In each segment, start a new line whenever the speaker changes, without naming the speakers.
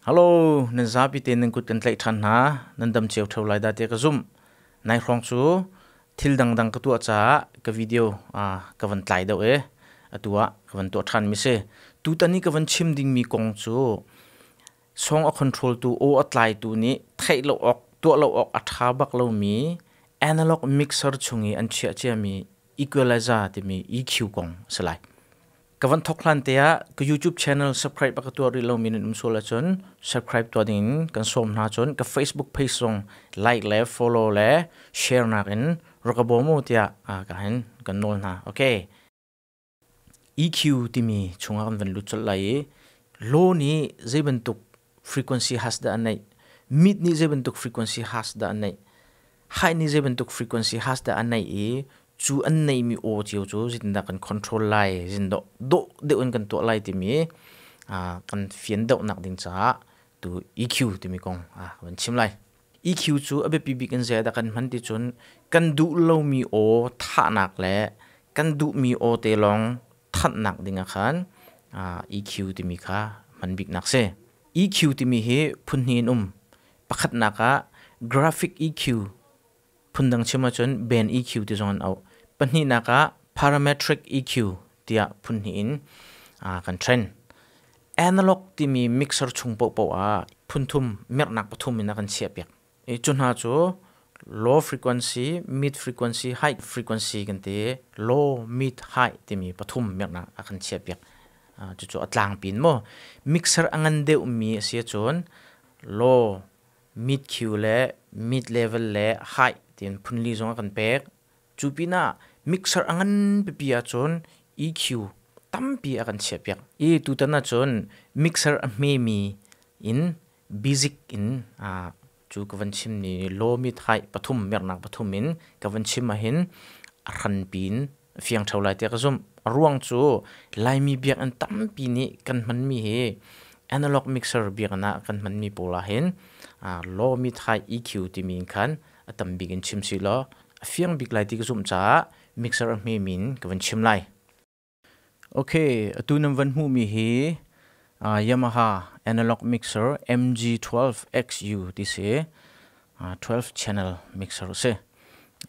Hello, nan zapi te nan kut kan tlaih ṭhan hna. Nan dam cio ṭheo lai dah tiah ka zumh. Nai hrawng cu thil dangdang ka tuah caah ka video ka van tlai deuh i atu ah ka van tuah ṭhan mi si. Tutan i ka van chim dingmi kong cu song a control tu aw a tlaitu nih theih lo awk tuah lo awk a ṭha bak lomi analog mixer chung i an chiah ciami equalizer timi EQ kong a si lai. Ka van thok hlan te ah ka YouTube channel subscribe a ka tuah rih lomi nan um sual ahcun subscribe tuah ding in kan sawm hna. Cun ka Facebook page zong like le follow le share nak in rak ka bawm u tiah ka hin kan nawl hna. Okay. EQ timi chungah kan van lut colh lai i law nih zei bantuk frequency has dah a neih, mid nih zei bantuk frequency has dah a neih, high nih zei bantuk frequency has dah a neih i cu an neihmi aw cio cu zeitindah kan control lai, zeitindah dawh deuh in kan tuah lai timi kan fian deuhnak ding caah tu EQ timi kong kan chim lai. EQ cu a biapi bik in zeidah kan hman ti cun kan duh lomi aw thahnak le kan duhmi aw te lawng thanhnak ding ah khan EQ timi kha hman biknak si. EQ timi hi phun hnih in um. Pakhatnak ah graphic EQ, phundang chim ahcun band EQ ti zong an auh. Pahnihnak ah parametric EQ tiah phun hnih in kan train. Analog timi mixer chung paohpaoh ah phun thum, merhnak pathum in a kan chiahpiak. I cu hna cu low frequency, mid frequency, high frequency kan ti. Low, mid, high timi pathum merhnak a kan chiahpiak. Cucu a tlangpi in maw mixer a ngan deuhmi a si ahcun low, mid Q le mid level le high tiin phunli zong a kan pek. Cu pinah mixer a ngan pipi ahcun EQ tampi a kan chiahpiak. I tutan ahcun mixer a hmemi in basic in cu ka van chim ni low, mid, high pathum mernak pathum in ka van chim ahhin a hranpi in fiang ṭheo lai tiah ka zumh. A ruang cu Laimi biakinn tampi nih kan hmanmi hi analog mixer biakinn ah kan hmanmi pawl ahhin low, mid, high EQ timi in khan a tam bik in chim si law a fiang bik lai ti ka zumh caah mixer a hmemi in ka van chim lai. Okay, atu nan van hmuhmi hi Yamaha analog mixer MG12 XU ti si. 12 channel mixer si.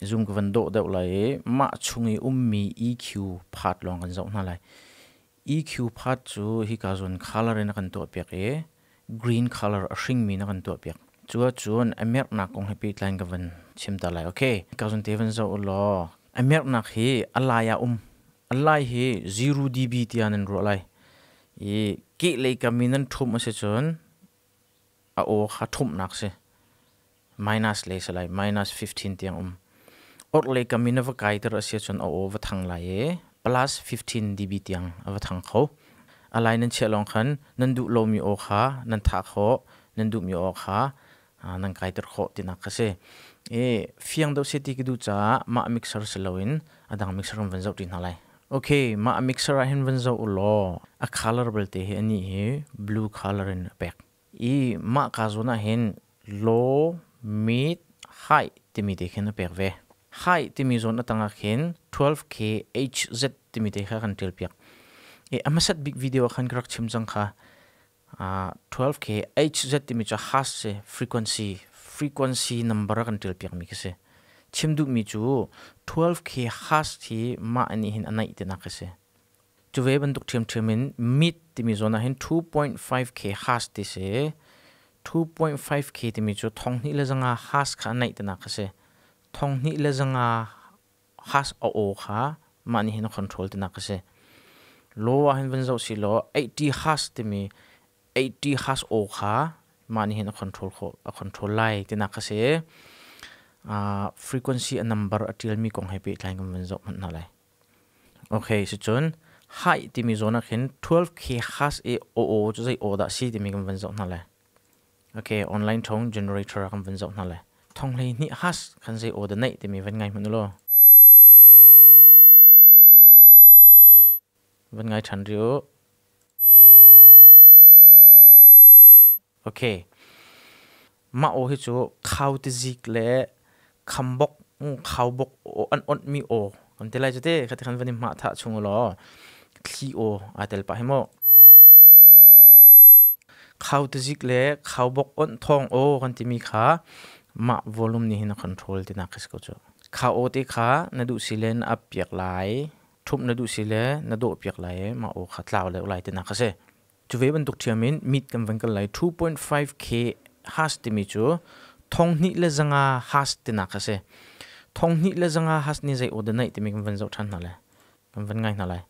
Zoom ka van dawh deuh lai i mah chung i ummi EQ part lawng kan zoh hna lai. EQ part cu hika zawn color in a kan tuahpiak i green color a hringmi in a kan tuahpiak. Cu ahcun a merhnak kong he pehtlai in ka van chim ta lai. Okay, hika zawn te van zoh u law a merhnak hi a lai ah um. A lai hi 0 dB tiah nan ruah lai. I kehlei kam i nan ṭhumh a si cun a aw kha ṭhumhnak si. Minus le si lai, minus 15 tiang um. Orhlei kam i na va kaiter a si ahcun a aw va thang lai i plus 15 dB tiang a va thang kho. A lai nan chiah lawng khan nan duh lomi aw kha nan thah khawh, nan duhmi aw kha nan kaiter khawh tinak kha si. I fiang deuh seh ti ka duh caah mah mixer si loin a dang mixer kan van zoh ṭi hna lai. Okay, mah mixer ah hin van zoh u law a color belte hi anih hi blue color in a pek. I mah ka zawn ah hin low, mid, high timi te khin a pek ve. High timi zawn a tangah khin 12K HZ timi te kha kan ṭial piak. I a hmasat bik video ah khan ka rak chim cang kha. 12K HZ timi cu hash si, frequency, frequency number a kan ṭial piakmi khi si. Chim duhmi cu 12K hash hi mah nih hin a naih tinak khi si. Cu ve bantuk ṭhiamṭhiam in mid timi zawn ah hin 2.5K hash ti si. 2.5K timi cu 2500 hash kha a naih tinak kha si. 2500 hash a aw kha mah nih hin a control tinak kha si. Low ah hin van zoh si law 80 hash timi 80 hash aw kha mah nih hin a control khawh, a control lai tinak kha si. Frequency a number a ṭialmi kong he pehtlai in kan van zoh hmanh hna lai. Okay, sicun high timi zawn ah khin 12K hash i aw cu zei aw dah si timi kan van zoh hna lai. Okay, online tone generator ah kan van zoh hna lai. Thong hlei hnih hash khan zei aw dah neih timi van ngai hmanh u law. Van ngai ṭhan rih u. Okay. Mah aw hi cu khau tizik le khambok khaubok aw an onhmi aw kan ti lai cu te khati khan van i hmah thah chung law thli aw aa tel pah hi mu. Khau tizik le khaubok onh thawng aw kan timi kha mah volume nih hin a control tinak khi si ko cu. Kha aw te kha na duh si le na ap piak lai, ṭhumh na duh si le na dawh piak lai i mah aw kha tlau deuh lai tinak a si. Cu ve bantuk ṭhiam in mit kan van kal lai 2.5K hertz timi cu 2500 hertz tinak a si. 2500 hertz nih zei aw dah naih timi kan van zoh ṭhan hna lai. Kan van ngai hna lai.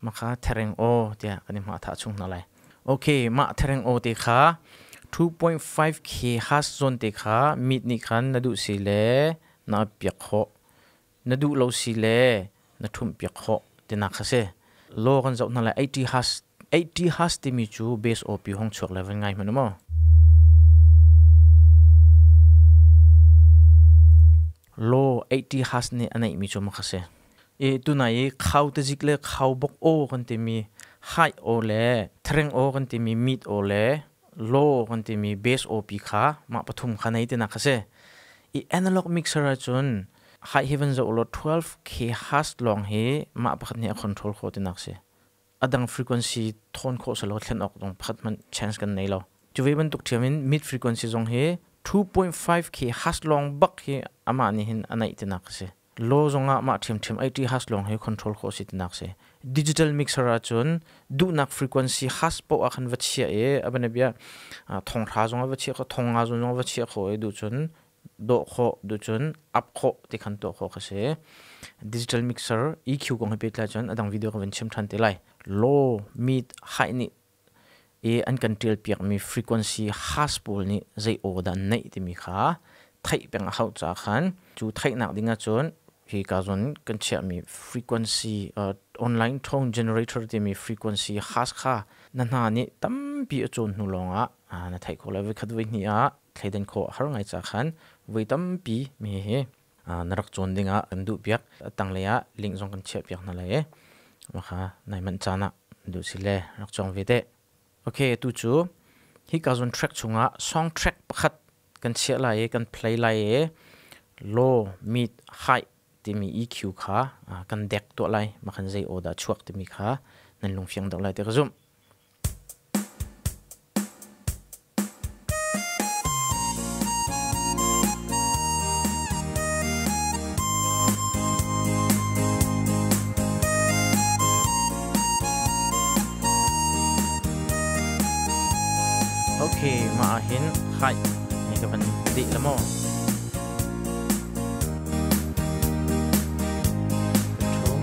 Maka thereng aw tiah kan i hma thah chung hna lai. Okay, mah thereng aw te kha 2.5 k hertz zawn te kha mit nih khan na duh si le na piak khawh. Na duh lo si le na ṭhumh piak khawh tinak kha si. Law kan zoh hna lai 80 hertz 80 hertz timi cu base OP hong chuak le van ngai hmanh maw? Law 80 hertz nih a neihmi cu makha si. I tunai i khau tazik le khau bok aw kan timi hai aw le thereng aw kan timi meat aw le law kan timi base aw pi kha mah pathum kha nei tinak kha si. I analog mixer ahcun hai hi van zoh law 12 k hertz lawng hi mah pakhat nih a control khawh tinak si. A dang frequency thawn khawh selaw thlen awk zong pakhat hmanh chance kan nei lo. Cu ve bantuk ṭhiam in mid frequency zong hi 2.5 k hertz lawng bak hi amah nih hin a naih tinak a si. Law zong ah mah ṭhiamṭhiam 80 hertz lawng hi control khawh si tinak si. Digital mixer ahcun duhnak frequency hertz poah ah khan va chiah i a banabia thong hra zong ah va chiah kho thong nga zong va chiah kho i duh cun dawh khawh duh cun up khawh ti khan tuah khawh kha si. Digital mixer EQ kong he pehtlai cun a dang video ka van chim ṭhan te lai. Low, mid, high nih i an kan ṭial piakmi frequency hertz pawl nih zei aw dah an neih timi kha theih peng a hauh caah khan cu theihnak ding ahcun hi ka zawn kan chiahmi frequency online tone generator timi frequency hertz kha na hna nih tampi a cawn hnu lawngah na theih khawh lai. Voikhat voihnih ah thleidan khawh a har ngai caah khan voi tampi mi hi na rak cawn dingah kan duh piak. A tanglei ah link zong kan chiah piak hna lai i mah kha nai manh caan ah duh si le rak cawng ve te. Okay, tu cu hi ka zon track chungah song track pakhat kan chiah lai i kan play lai i low, mid, high timi EQ kha kan dek tuah lai. Mah khan zei aw dah chuak timi kha nan lungfiang deuh lai ti ka zumh. Okay, mah ah hin hai hei ka van dih la maw? Thum.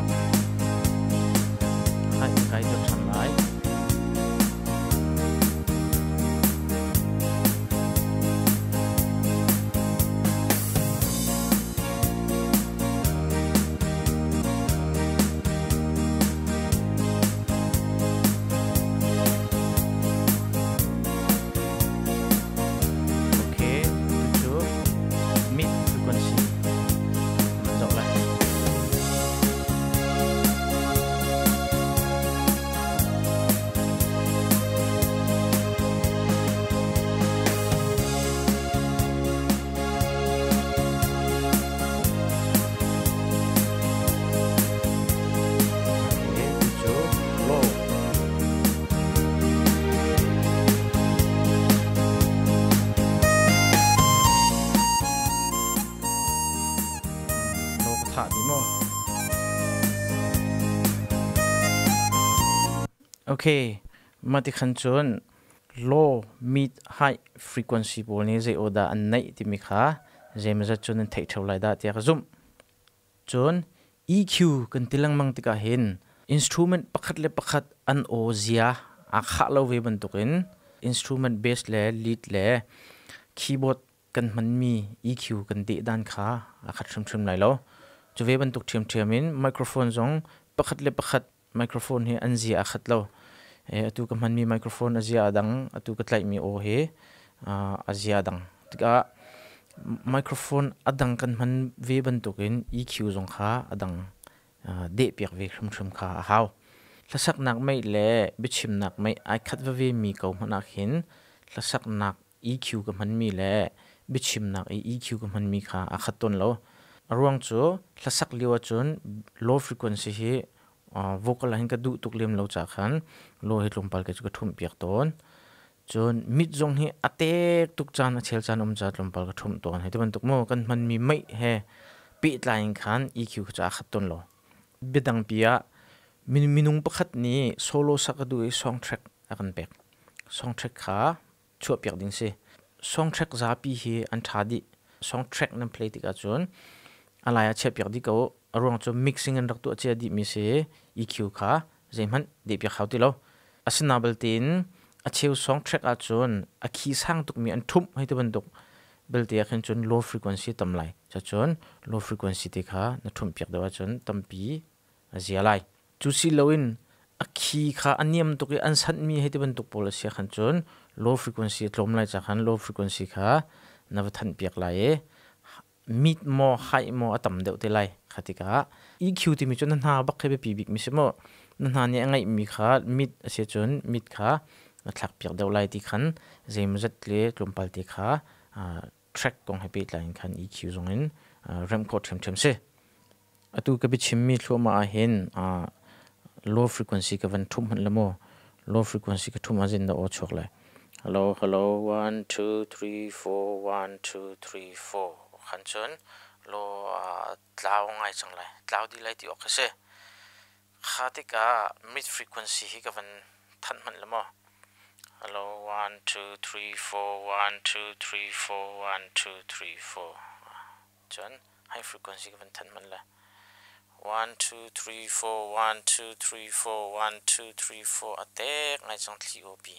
Hai kai deuh ṭhan lai. Okay, cucu mid frequency kan zoh lai. Okay, cucu low. Low ka thah dih maw? Okay, mah ti khan cun low, mid, high frequency pawl nih zei aw dah an neih timi kha zeimawzat cun nan theih ṭheo lai dah tiah ka zumh. Cun EQ kan ti lengmang tikah hin instrument pakhat le pakhat an aw zia aa khah lo ve bantukin instrument bass le lead le keyboard kan hmanmi EQ kan deh dan kha aa khat hrimhrim lai lo. Cu ve bantuk ṭhiamṭhiam in microphone zong pakhat le pakhat microphone hi an zia aa khat lo. Atu ka hmanmi microphone a zia a dang, atu ka tlaihmi aw hi a zia a dang. Tikah microphone a dang kan hman ve bantukin EQ zong kha a dang dehpiak ve hrimhrim kha a hau. Hlasaknak mei le biachimnak mei ai khat veve mi ko hmanh ah khin hlasaknak EQ ka hmanmi le biachimnak i EQ ka hmanmi kha aa khat tawn lo. A ruang cu hlasak lio ahcun low frequency hi vocal ah hin ka duh tuk lem lo ca khan low hi tlawmpal ke cu ka ṭhumh piak tawn. Cun mit zong hi a tek tuk caan a chel caan um ca tlawmpal ka ṭhumh tawn. Hi ti bantuk maw kan hmanmi meih he pehtlai in khan EQ kha cu aa khat tawn lo. Biadang pi ah minung pakhat nih solo sak a duh i song track a kan pek. Song track kha chuahpiak ding si. Song track zapi hi an ṭha dih. Song track nan play tikah cun a lai ah chiahpiak dih ko. A ruang cu mixing an rak tuah cia dihmi si EQ kha zeihmanh dehpiak hau ti lo. Asina belte in a cheu song track ahcun a khi sang tukmi an ṭhumh hei ti bantuk belte ah khin cun low frequency tam lai. Cacun low frequency te kha na ṭhumh piak deuh ahcun tampi a zia lai. Cu si loin a khi kha a niam tuk i an sanhmi hei ti bantuk pawl a si ahkhan cun low frequency a tlawm lai ca khan low frequency kha na va thanhpiak lai i mid maw high maw a tam deuh te lai. Kha tikah EQ timi cu na hna bak khi biapi bikmi si maw na hna nih a ngeihmi kha mid a si cun mid kha na thlakpiak deuh lai ti khan zeimawzat le tlawmpal te kha track kong he pehtlai in khan EQ zong in remh khawh ṭhiamṭhiam si. Atu ka biachimmi thluahmah ahhin low frequency ka van ṭhumh hmanh la maw? Low frequency ka ṭhumh ahcun na aw chuak lai. Hello, hello, one, two, three, four, one, two, three, four. Khan cun low tlau ngai cang lai. Tlau dih lai ti awk khi si. Kha tikah mid frequency hi ka van thanh hmanh la maw? Hello, one, two, three, four, one, two, three, four, one, two, three, four. Cun high frequency ka van thanh hmanh le 1 2 3 4 1 2 3 4 1 2 3 4 a tek ngai cang thli aw pi.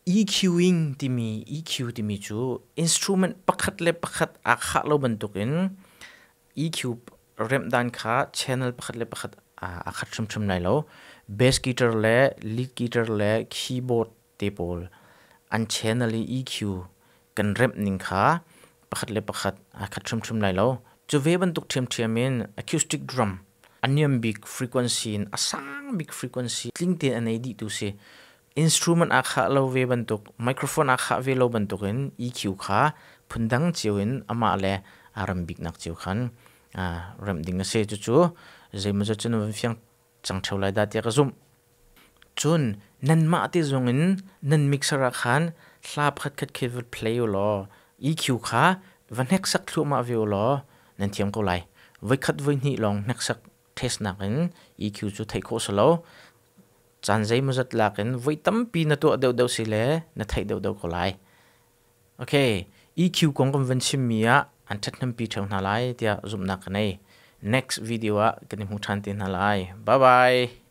EQing timi EQ timi cu instrument pakhat le pakhat aa khah lo bantukin EQ remhdan kha channel pakhat le pakhat aa khat hrimhrim lai lo. Bass guitar le lead guitar le keyboard te pawl an channel i EQ kan remh ning kha pakhat le pakhat aa khat hrimhrim lai lo. Cu ve bantuk ṭhiamṭhiam in acoustic drum a niam bik frequency in a sang bik frequency tling tein a nei dih tu si. Instrument aa khah lo ve bantuk, microphone aa khah ve lo bantukin EQ kha phundang cio in amah le aa rem biknak cio khan remh ding a si. Cucu zeimawzat cu na van fiang cang ṭheo lai dah tiah ka zumh. Cun nanmah te zong in nan mixer ah khan hla pakhatkhat khi va play u law EQ kha va hneksak thluahmah ve u law nan thiam ko lai. Voikhat voihnih lawng hneksak test nakin EQ cu theih khawh si lo. Caan zeimawzat lak in voi tampi na tuah deuhdeuh si le na theih deuhdeuh ko lai. Okay, EQ kong kan van chimmi ah an ṭhathnempi ṭheo hna lai tiah zumhnak ka nei. Next video ah kan i hmu ṭhan te hna lai. Bye bye.